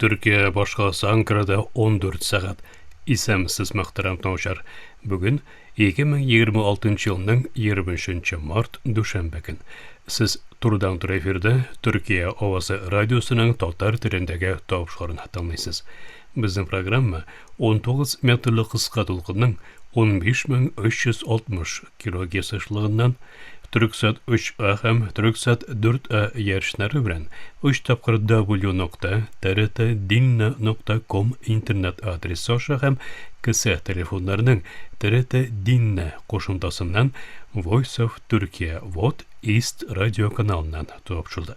Төркия башкаласы Анкарада 14 сәгать. Исәнмесез, мөхтәрәм тыңлаучылар. Бүген 2026 елның 23 март, дүшәмбе көн. Сез турыдан-туры эфирда Төркия авазы радиосының татар телендәге тавышларын тыңлыйсыз. Безнең программа 19 метрлы кыска дулкынның 15360 килогерц ешлыгыннан Төрксат 3А һәм Төрксат 4А иярченнәре белән 3 тапкыр w нокта trt dinle нокта ком интернет адресы аша һәм кесә телефоннарының TRT Dinle кушымтасыннан Voice of Türkiye VOD East радиоканалыннан тапшырылды.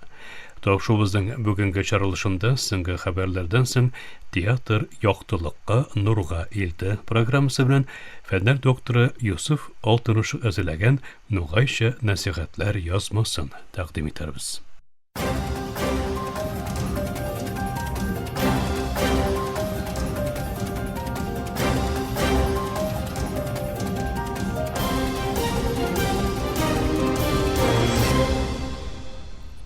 Тапшыруыбызның бүгенге чыгарылышында соңгы хәбәрләрдән соң театр яктылыкка, нурга илтә программасы белән фәннәр докторы Юсуф Алтынышев әзерләгән Нугайча нәсихәтләр язмасын тәкъдим итәрбез.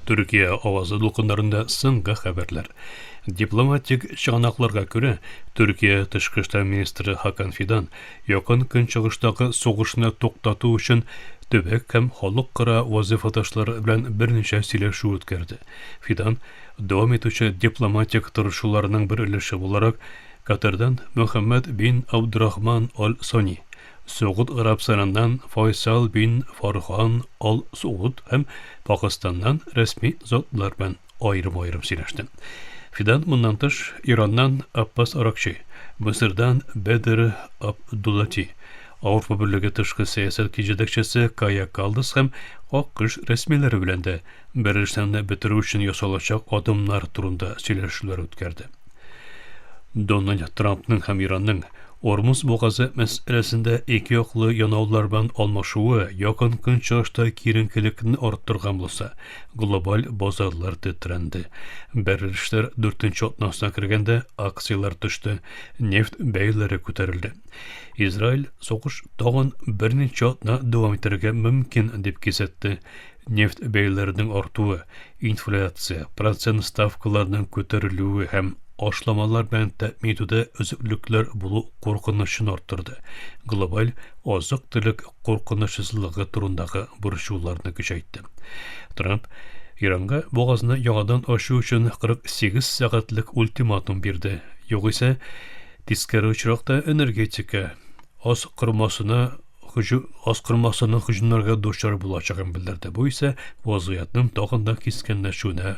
Төркия авазы дулкыннарында соңгы хәбәрләр. Дипломатик чыганакларга күрә, Төркия тышкы эшләр министры Хакан Фидан Якын Көнчыгыштагы сугышны туктату өчен төбәк һәм халыкара вазыйфадашлары белән берничә сөйләшү үткәрде. Фидан, дәвам итүче дипломатик тырышуларның бер өлеше буларак, Катардан Мөхәммәд бин Абдурахман Аль-Сони, Согуд Гарәбстаныннан Файсал бин Фархан Ал-Сууд һәм Пакыстаннан рәсми затлар белән аерым-аерым сөйләште. Фидан моннан тыш Ираннан Аббас Аракчи, Мысырдан Бедр Абдулати, Авропа Берлеге тышкы сәясәт җитәкчесе Кая Калдас һәм АКШ рәсмиләре белән дә бәрелешләрне бетерү өчен ясалачак адымнар турында сөйләшүләр үткәрде. Дональд Трампның һәм Иранның Ормуз бугазы мәсьәләсендә ике яклы янаулар белән алмашуы Якын Көнчыгышта киеренкелекне арттырган булса, глобаль базарлар тетрәнде. Бәрелешләр дүртенче атнасына кергәндә акцияләр төште, нефть бәяләре күтәрелде. Израиль сугыш тагын берничә атна дәвам итәргә мөмкин дип кисәтте. Нефть бәяләренең артуы, инфляция, процент ставкаларының күтәрелүе һәм ашламалар белән тәэмин итүдә өзеклекләр булу куркынычын арттырды. Глобаль азык-төлек куркынычсызлыгы турындагы борчуларны көчәйтте. Трамп Иранга бугазны яңадан ачу өчен 48 сәгатьлек ультиматум бирде. Югыйсә, тискәре очракта энергетика аз кормасына Аскырмасының һөҗүмнәргә дучар булачагын белдерде. Бу исә вазгыятьнең тагын да кискенләшүенә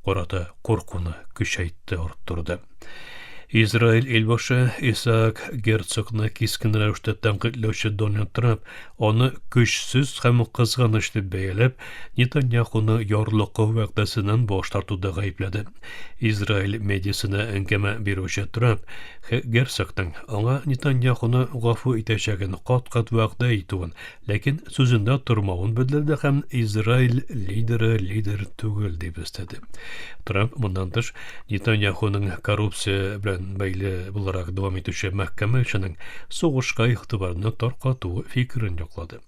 карата куркуны көчәйтте, арттырды. Израиль илбашы Исаак Герцогны кискен рәвештә тәнкыйтьләүче Дональд Трамп аны көчсез һәм кызганыч дип бәяләп, Нетаньяхуны ярлыкау вәгъдәсеннән баш тартуда гаепләде. Израиль медиасына әңгәмә бирүче Трамп Герцогның аңа Нетаньяхуны гафу итәчәген кат-кат вәгъдә итүен, ләкин сүзендә тормавын белдерде һәм Израиль лидеры лидер түгел дип өстәде. Трамп моннан тыш Нетаньяхуның коррупция белән бәйле буларак дәвам итүче мәхкәмә эшенең сугышка игътибарны таркату фикерен яклады.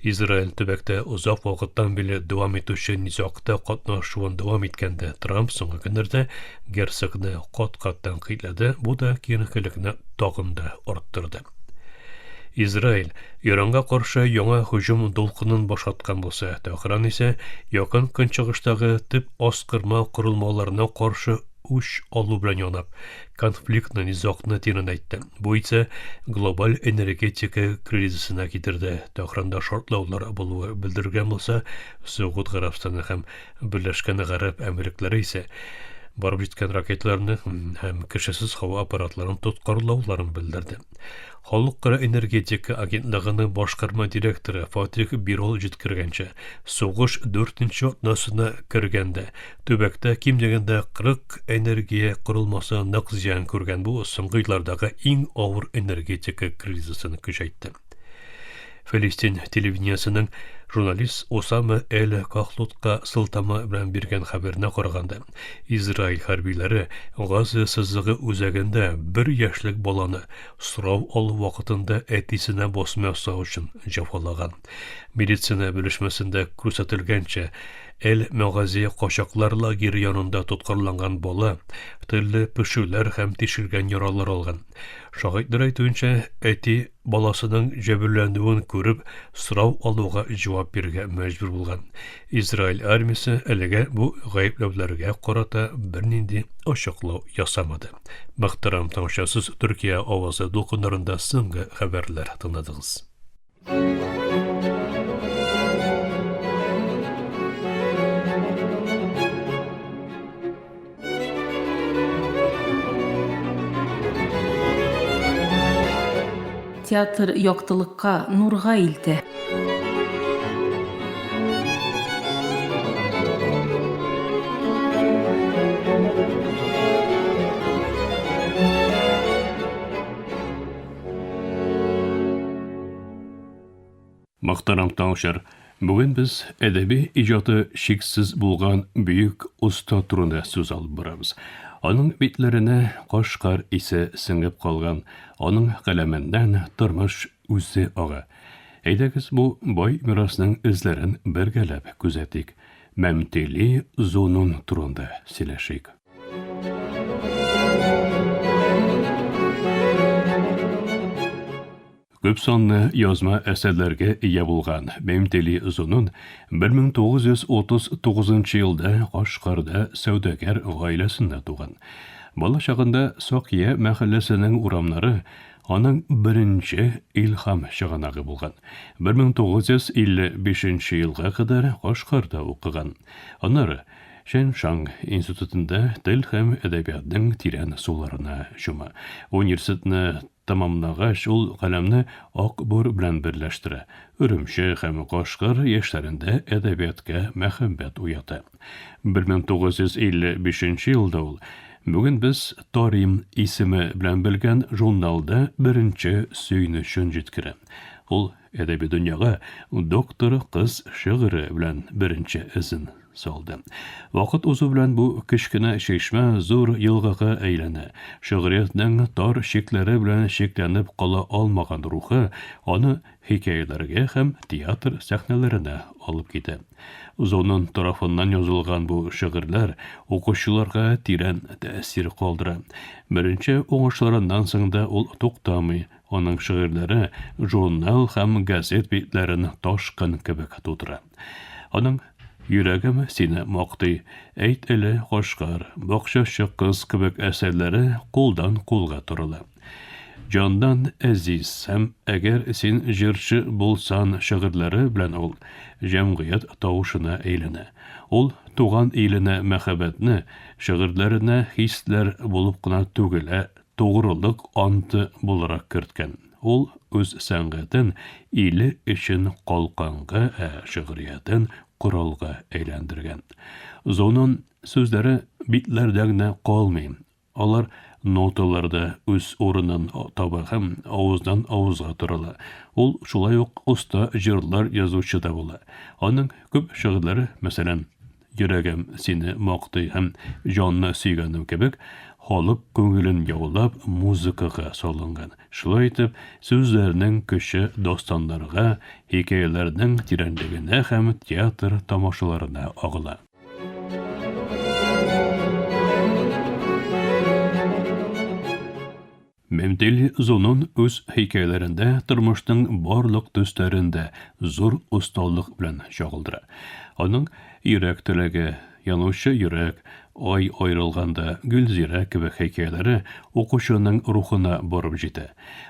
Израиль төбәктә озак вакыттан бирле дәвам итүче низагта катнашуын дәвам иткәндә, Трамп соңгы көннәрдә герцогны кат-кат тәнкыйтьләде, бу да киеренкелекне тагын да арттырды. Израиль Иранга каршы яңа һөҗүм дулкынын башлаткан булса, Тәһран исә Якын Көнчыгыштагы төп аскырма корылмаларына каршы үч алу белән янап, конфликтны, низагны тирәнәйтте. Бу исә глобаль энергетика кризисына китерде. Тәһранда шартлаулар булуы белдерелгән булса, Согуд Гарәбстаны һәм Берләшкән Гарәп Әмирлекләре исә барып җиткән ракеталарны һәм кешесез һава аппаратларын тоткарлауларын белдерде. Халыкара энергетика агентлыгының башкарма директоры Фатих Бирол җиткергәнчә, сугыш дүртенче атнасына кергәндә, төбәктә ким дигәндә 40 энергия корылмасы нык зыян күргән, бу соңгы еллардагы иң авыр энергетика кризисын көчәйтте. Фәлестин телевидениесенең Журналист Осама Эль-Кахлутка сылтама белән биргән хәбәренә караганда, Израиль хәрбиләре Газа сызыгы үзәгендә бер яшьлек баланы сорау алу вакытында әтисенә басым ясау өчен җәфалаган. Медицина белешмәсендә күрсәтелгәнчә, Эль-Мәгази качаклар лагере янында тоткарланган бала төрле пешүләр һәм тишелгән яралар алган. Шаһитлар әйтүенчә, әти баласының җәберләнүен күреп, сорау алуга җавап бирергә мәҗбүр булган. Израиль армиясе әлегә бу гаепләүләргә карата бернинди ачыклау ясамады. Мөхтәрәм тыңлаучылар, Төркия авазы дулкыннарында соңгы хәбәрләр тыңладыгыз. Театр яктылыкка, нурга илтә. Мөхтәрәм тыңлаучылар, бүген без әдәби иҗаты чиксез булган бөек оста турында сүз алып барабыз. Аның битләренә кашкар исе сеңеп калган, аның каләменнән тормыш үзе ага. Әйдәгез бу бай мирасның эзләрен бергәләп күзәтик. Мәмтили Зунун турында сөйләшик. Күп санлы язма әсәрләргә ия булган Мемтели Зунун 1939 елда Кашкарда сәүдәгәр гаиләсендә туган. Бала чагында Сакия мәхәлләсенең урамнары аның беренче илһам чыганагы булган. 1955 елга кадәр Кашкарда укыган. Аннары Чэньшаң институтында тел һәм әдәбиятның тирән суларына чума. Университетны тәмамлагач, ул каләмне Акбур белән берләштерә, Өремче һәм Кашкар яшьләрендә әдәбиятка мәхәббәт уята. 1955 елда ул бүген без Тарим исеме белән белгән журналда беренче сөенечен җиткерә. Ул әдәби дөньяга Доктор кыз шигыре белән беренче эзен салды. Вакыт узу белән бу кечкенә чишмә зур елгага әйләнә. Шигъриятнең тар чикләре белән чикләнеп кала алмаган рухы аны хикәяләргә һәм театр сәхнәләренә алып китә. Зонун тарафыннан язылган бу шигырьләр укучыларга тирән тәэсир калдыра. Беренче уңышларыннан соң да ул туктамый, аның шигырьләре журнал һәм газет битләрен ташкын кебек тутыра. Аның Йөрәгем сине мактый, Әйт әле, Кашкар, Бакчачы кыз кебек әсәрләре кулдан кулга торыла. Җаннан әзиз һәм Әгәр син җырчы булсан шигырьләре белән ул җәмгыять тавышына әйләнә. Ул туган иленә мәхәббәтне шигырьләренә хисләр булып кына түгел, ә тугрылык анты буларак керткән. Ул үз сәнгатен иле өчен калканга, ә шигъриятен коралга әйләндергән. Зонун сүзләре битләрдә генә калмый, алар ноталарда үз урынын таба һәм авыздан авызга тарала. Ул шулай ук оста җырлар язучы да була. Аның күп шигырьләре, мәсәлән, Йөрәгем сине мактый һәм җанны сөйгәнем кебек, халык күңелен яулап, музыкага салынган. Шулай итеп, сүзләрнең көче дастаннарга, хикәяләрнең тирәнлегенә һәм театр тамашаларына агыла. Мемтел Зонун үз хикәяләрендә тормышның барлык төсләрен дә зур осталык белән чагылдыра. Аның Йөрәк теләге, Янучы йөрәк, Ай аерылганда, Гөлзирә кебек хикәяләре укучының рухына барып җитә.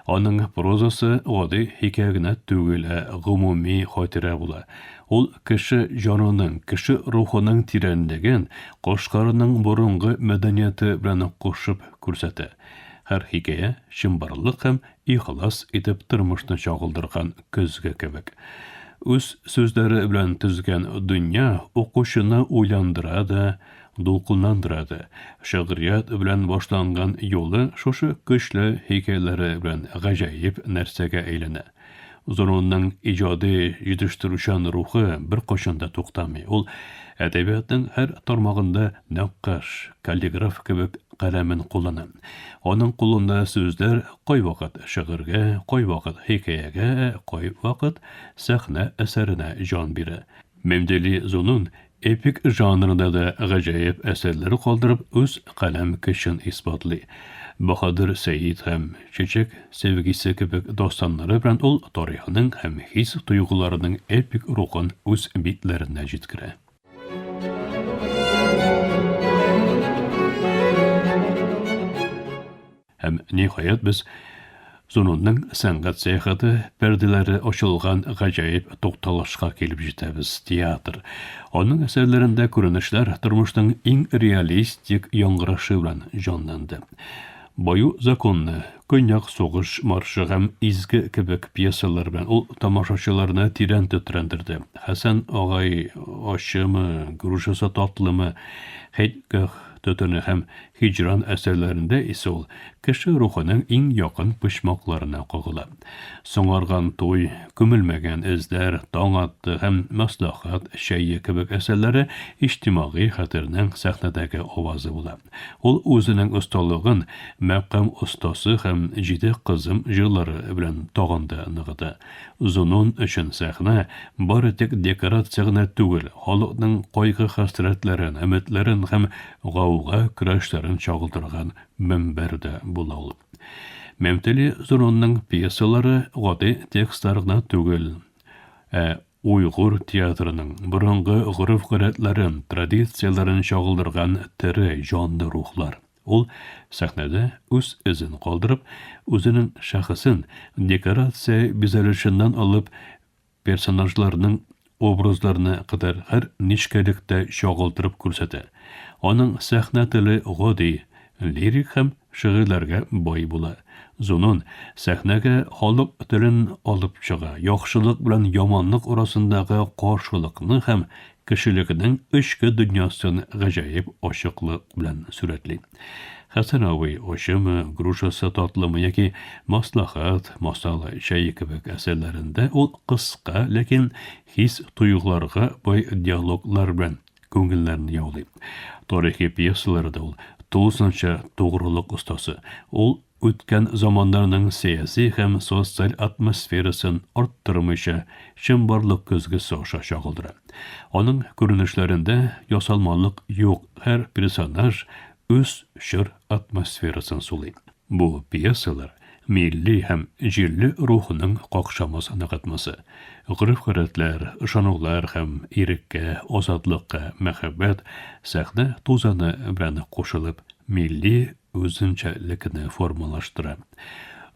Аның прозасы гади хикәя генә түгел, ә гомуми хатирә була. Ул кеше җанының, кеше рухының тирәнлеген Кашкарның борынгы мәдәнияте белән кушып күрсәтә. Һәр хикәя чынбарлык һәм ихлас итеп тормышны чагылдырган көзге кебек. Үз сүзләре белән төзгән дөнья укучыны уйландыра да, дулкынландыра да. Шигърият белән башланган юлы шушы көчле хикәяләре белән гаҗәеп нәрсәгә әйләнә. Зонунның иҗади җитештерүчән рухы беркайчан да туктамый. Ул әдәбиятның һәр тармагында нәккаш, каллиграф кебек каләмен куллана. Аның кулында сүзләр кайвакыт шигырьгә, кайвакыт хикәягә, кайвакыт сәхнә әсәренә җан бирә. Мемдели Зунун эпик жанрында да гаҗәеп әсәрләр калдырып, үз каләм көчен исбатлый. Баһадир Сәет һәм Чәчәк сәвгисе кебек дастаннары белән ул тарихның һәм хис-тойгыларының эпик рухын үз битләренә җиткерә. Һәм, ниһаять, без Зунунның сәнгать сәяхәте пәрдәләре ачылган гаҗәеп тукталышка килеп җитәбез, театр. Аның әсәрләрендә күренешләр тормышның иң реалистик яңгырашы белән җанланды. Баю законны, Көньяк сугыш маршы һәм Изге кебек пьесалар белән ул тамашачыларны тирән тетрәндерде. Хәсән агай ачымы, грушасы татлымы, Хәйткәһ төтене һәм Һиҗран әсәрләрендә исә ул кеше рухының иң якын почмакларына кагыла. Соңарган туй, Күмелмәгән эзләр, Таң атты һәм Мәслахәт чәе кебек әсәрләре иҗтимагый хәтернең сәхнәдәге авазы була. Ул үзенең осталыгын Мәкам остасы һәм Җиде кызым җырлары белән тагын да ныгыта. Зунун өчен сәхнә, бары тик декорация генә түгел, халыкның кайгы-хәсрәтләрен, өметләрен һәм гауга көрәшләрен чагылдырган мөнбәр дә була ул. Мемтели Зунунның пьесалары гади текстлар гына түгел, ә уйгур театрының борынгы гореф-гадәтләрен, традицияләрен чагылдырган тере, җанлы рухлар. Ул сәхнәдә үз эзен калдырып, үзенең шәхесен декорация бизәлешеннән алып персонажларның образларына кадәр һәр нечкәлектә чагылдырып күрсәтә. Аның сәхнә теле гади, лирик һәм шигырьләргә бай була. Зунун сәхнәгә халык телен алып чыга, яхшылык белән яманлык арасындагы каршылыкны һәм кешелекнең эчке дөньясын гаҗәеп ачыклык белән сурәтли. Хәсән абый ачымы, грушасы татлымы яки Маслахат, масал чәе кебек әсәрләрендә ул кыска, ләкин хис-тойгыларга бай диалоглар белән күңелләрне яулый. Тарихи пьесаларда ул тулысынча тугрылык остасы. Ул Үткән заманнарның сәяси һәм социаль атмосферасын арттырмыйча, чынбарлык көзгесе аша чагылдыра. Аның күренешләрендә ясалмалык юк, һәр персонаж үз чор атмосферасын сулый. Бу пьесалар, милли һәм җирле рухның какшамас ныгытмасы. Гореф-гадәтләр, ышанулар һәм иреккә, азатлыкка мәхәббәт сәхнә тузаны белән кушылып, милли үзенчәлекне формалаштыра.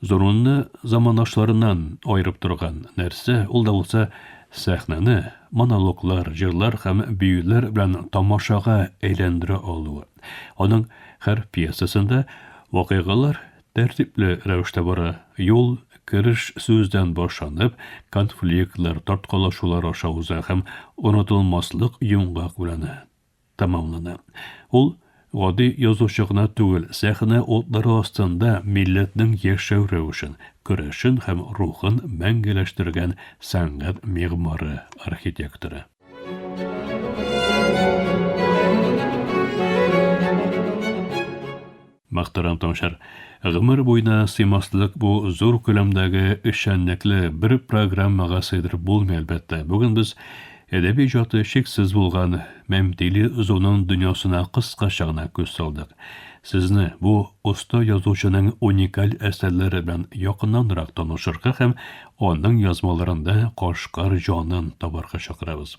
Зурунны замандашларыннан аерып торган нәрсә, ул да булса сәхнәне монологлар, җырлар һәм биюләр белән тамашага әйләндерә алуы. Аның һәр пьесасында вакыйгалар тәртипле рәвештә бара, юл, кереш сүздән башланып, конфликтлар, тарткалашулар аша уза һәм онытылмаслык йомгак белән тәмамлана. Ул гади язучы гына түгел, сәхнә утлары астында милләтнең яшәү рәвешен, көрәшен һәм рухын мәңгеләштергән сәнгать мигъмары, архитекторы. Мөхтәрәм тамашар, гомер буена сыймаслык бу зур күләмдәге эшчәнлекле бер программага сыйдырып булмый, әлбәттә. Бүген без әдәби иҗаты чиксез булган Мәмтили Озынның дөньясына кыскача гына күз салдык. Сезне бу оста язучының уникаль әсәрләре белән якыннанрак танышырга һәм аның язмаларында Кашкар җанын табарга чакырабыз.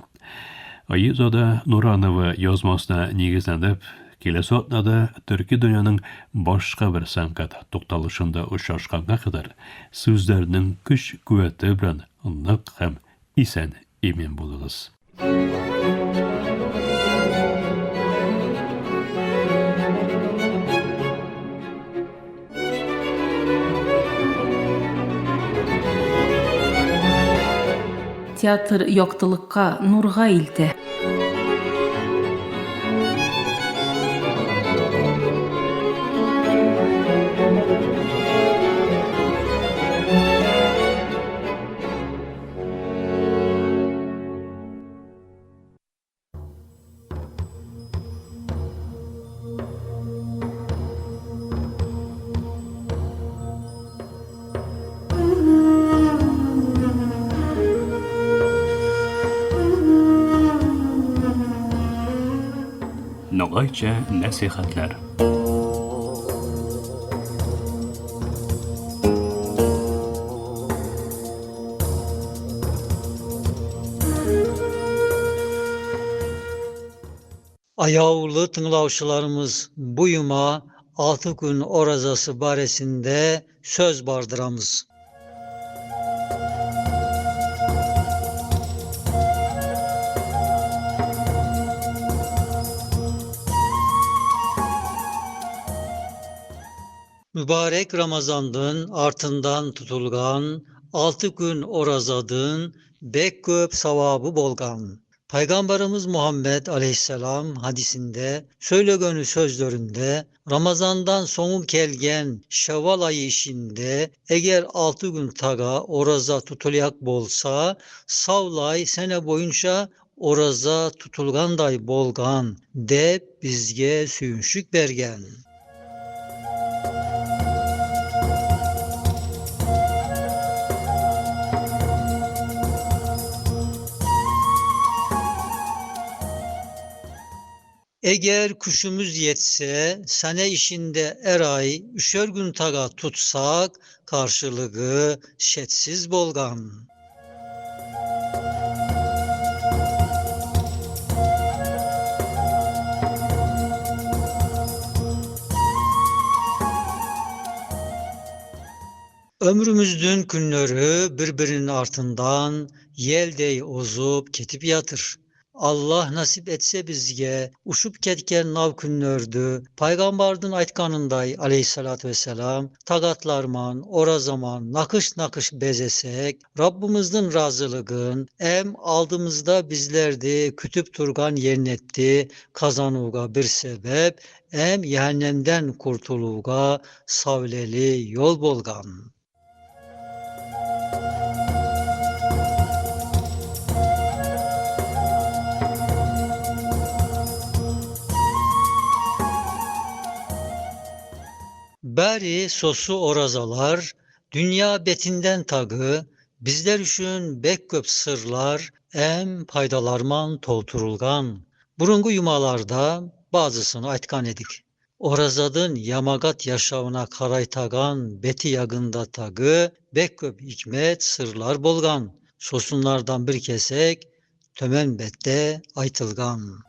Аизада Нуранова язмасына нигезләнеп, киләсе атнада төрки дөньяның башка бер сәнгать тукталышында очрашканга кадәр сүзләрнең көч-куәте белән нык һәм исән-имин булыгыз. Театр яктылыкка, нурга илтә. Ногайча нәсыйхәтләр. Ayavlı tınglavşılarımız bu yuma 6 gün orazası baresinde söz bardıramız. Mübarek Ramazandın artından tutulgan, 6 gün orazadın, bek köp savabı bolgan. Peygamberimiz Muhammed Aleyhisselam hadisinde söylegönü sözlerinde Ramazandan sonu kelgen Şevval ayı işinde eğer 6 gün taga oraza tutulyak bolsa savlay sene boyunca oraza tutulganday bolgan dep bizge sүйünşük bergen. Eğer kuşumuz yetse, sene işinde er ay, 3'er gün taga tutsak, karşılığı şetsiz bolgan. Ömrümüzdün günleri birbirinin артından yeldey ozup ketip yatır. Allah nasip etse bizge uşup ketken nav günlördü. Paygambardın aytkanınday aleyhissalatü vesselam tagatlarman, orazaman, nakış nakış bezesek, Rabbimizin razılığın em aldığımızda bizlerdi kütüp turgan yennetti kazanuga bir sebep em cehennemden kurtuluğa savleli yol bolgan. Bari sosu orazalar, dünya betinden tagı, bizler üçün bek köp sırlar, em paydalarman tolturulgan. Burungu yumalarda bazısını aytkan edik. Orazadın yamagat yaşavına karaytagan beti yagında tagı, bek köp hikmet sırlar bolgan. Sosunlardan bir kesek, tömen bette aytılgan.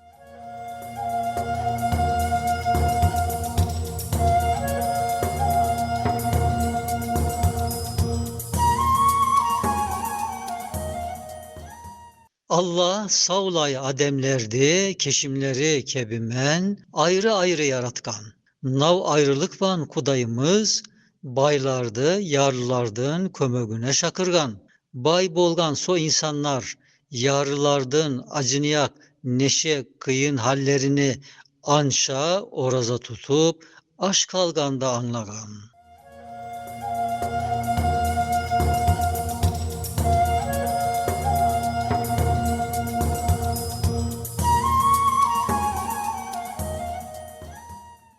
Allah savlay ademlerdi, keşimleri kebimen, ayrı ayrı yaratkan. Nav ayrılıkvan kudayımız, baylardı, yarlılardın kömögüne şakırgan. Bay bolgan so insanlar, yarlılardın acınyak, neşe kıyın hallerini anşa oraza tutup, aşk kalganda anlagan.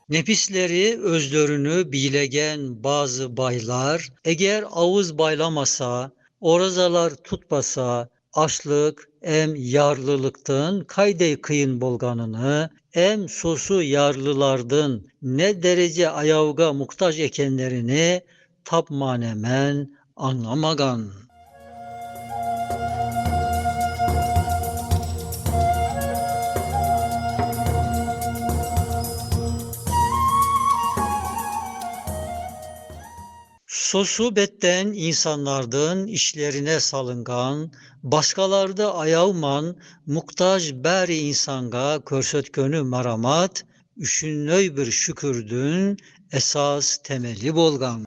Nefisleri özlerini bilegen bazı baylar, eğer ağız baylamasa, orazalar tutmasa, açlık em yarlılıktın kaydey kıyın bolganını, em sosu yarlılardın ne derece ayavga muhtaç ekenlerini tapmanemen anlamagan. Sosu betten insanlardın işlerine salıngan, başkalarda ayavman, muhtaç bari insanga körsötkönü maramat, üşünlöy bir şükürdün esas temeli bolgan.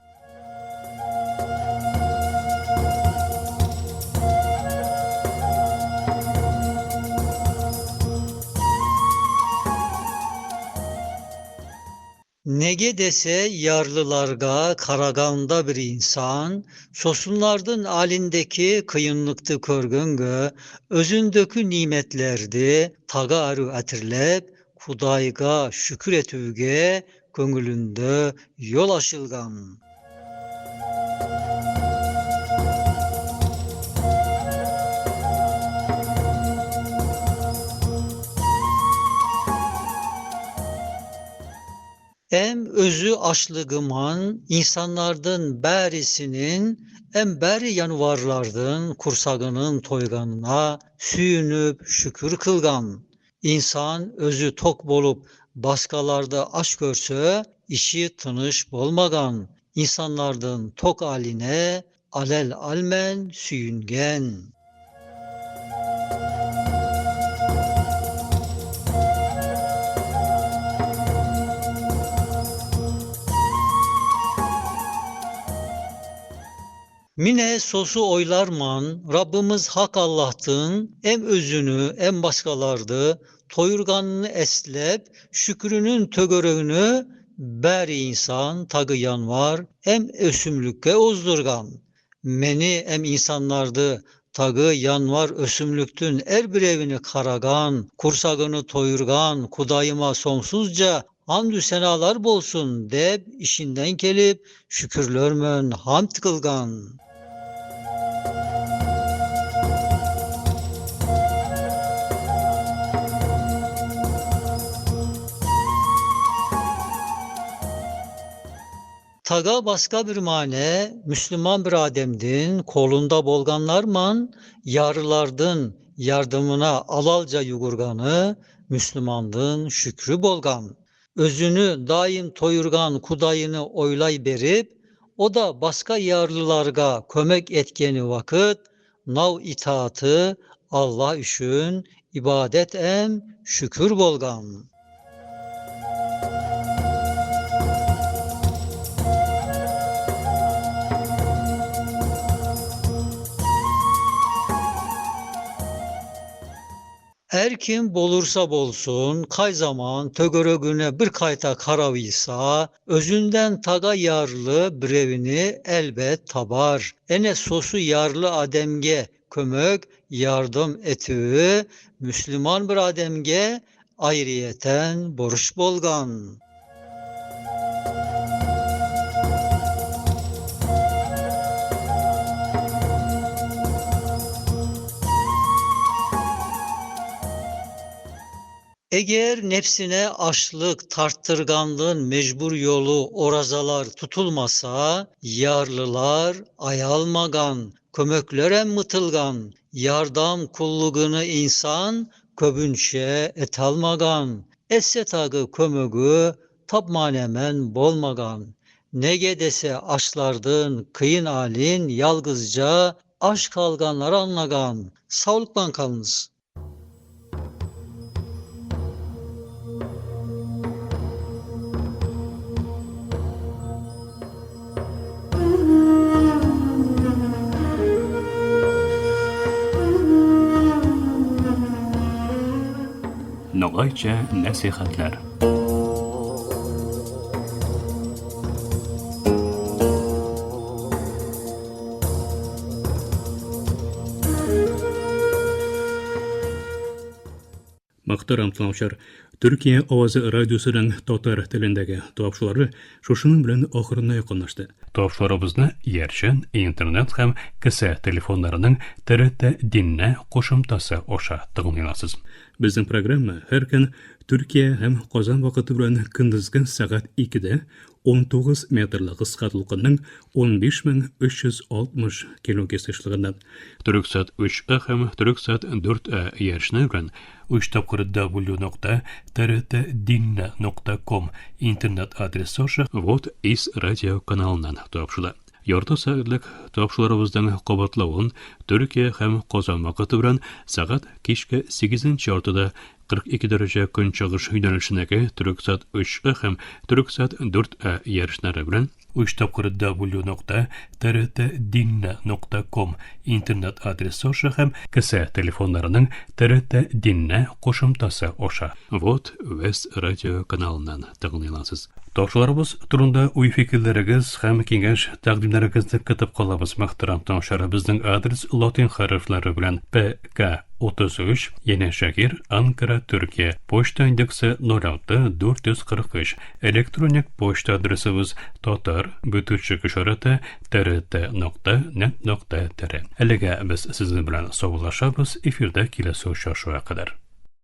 Nege dese yarlılarga karaganda bir insan, sosunlardın alindeki kıyınlıktı körgöngö, özündökü nimetlerdi taga arı atirlep, kudayga şükür etüge köngülünde yol aşılgan. Em özü açlığıman insanlardın bərisinin, em bəri yanvarlardın kursağının toyganına süyünüp şükür kılgan. İnsan özü tok bolup başkalarda aç görse işi tınış bolmagan. İnsanlardın tok aline alel almen süyüngen. Mine sosu oylarman Rabbimiz Hak Allah'tın em özünü em başkalardı toyurganını eslep şükrünün tögöröğünü ber insan tagı yanvar em ösümlükke ozdurgan. Meni em insanlardı tagı yanvar ösümlüktün er bir evini karagan, kursagını toyurgan, kudayıma sonsuzca hamdü senalar bolsun deb işinden kelip şükürlermön hamd kılgan. Taga başka bir mane Müslüman bir ademdin kolunda bolganlarman yarılardın yardımına alalca yugurganı Müslümandın şükrü bolgan. Özünü daim toyurgan kudayını oylay berip o da başka yarlılarga kömek etkeni vakit nav itaatı Allah üçün ibadet em şükür bolgan. Erkim bolursa bolsun, kay zaman tögörögüne bir kayta karavıysa, özünden taga yarlı brevini elbet tabar. Ene sosu yarlı ademge kömök yardım etüğü, Müslüman bir ademge ayrıyeten boruş bolgan. Eğer nefsine açlık, tarttırganlığın mecbur yolu orazalar tutulmasa, yarlılar ayalmagan, kömöklerem mıtılgan, yardam kulluğunu insan köbünçe etalmagan, esse tagı kömögü tapmanemen bolmagan. Nege dese açlardın kıyın alin yalgızca aş kalganlar anlagan. Sağlıkla kalınız. Nogaycha nasihatlar. Мөхтәрәм тыңлаучылар, Төркия авазы радиосының татар телендәге тапшырулары шушының белән ахырына якынлашты. Тапшыруларыбызны иярчен интернет һәм кесә телефоннарының ТРТ Динне кушымтасы аша тыңлый аласыз. Безнең программа һәр көн Төркия һәм Казан вакыты белән көндезге сәгать 2-дә 19 метрлы кыска дулкынның 15360 килогерц ешлыгыннан Төрексат 3А һәм Төрексат 4А иярчене белән 3 тапкыр w.trtdinne.com интернет адресы аша Вот из радио каналыннан тапшыла. Ярты сәгатьлек тапшыруларыбызның кабатлавын Төркия һәм Казан вакыты белән сәгать кичке 8 яртыда 42 дәрәҗә көнчыгыш юнәлешендәге Төрексат 3А һәм Төрексат 4А иярченнәре белән 3 тапкыр w.trtdinne.com интернет адресы аша һәм кесә телефоннарының ТРТ Динне кушымтасы аша Вот Вест радио каналыннан тыңлый аласыз. Тапшыруларыбыз турында уй-фикерләрегез һәм киңәш тәкъдимнәрегезне көтеп калабыз. Мөхтәрәм тыңлаучылар, безнең адрес латин хәрефләре белән ПК 33 Yenişehir, Ankara, Türkiye. Poçta индексы 06 443. Elektronik poçta adresimiz tatar бүтүчек ишарәте trt.net.tr. Әлегә без сезнең белән саубуллашабыз. Эфирдә киләсе очрашуга кадәр.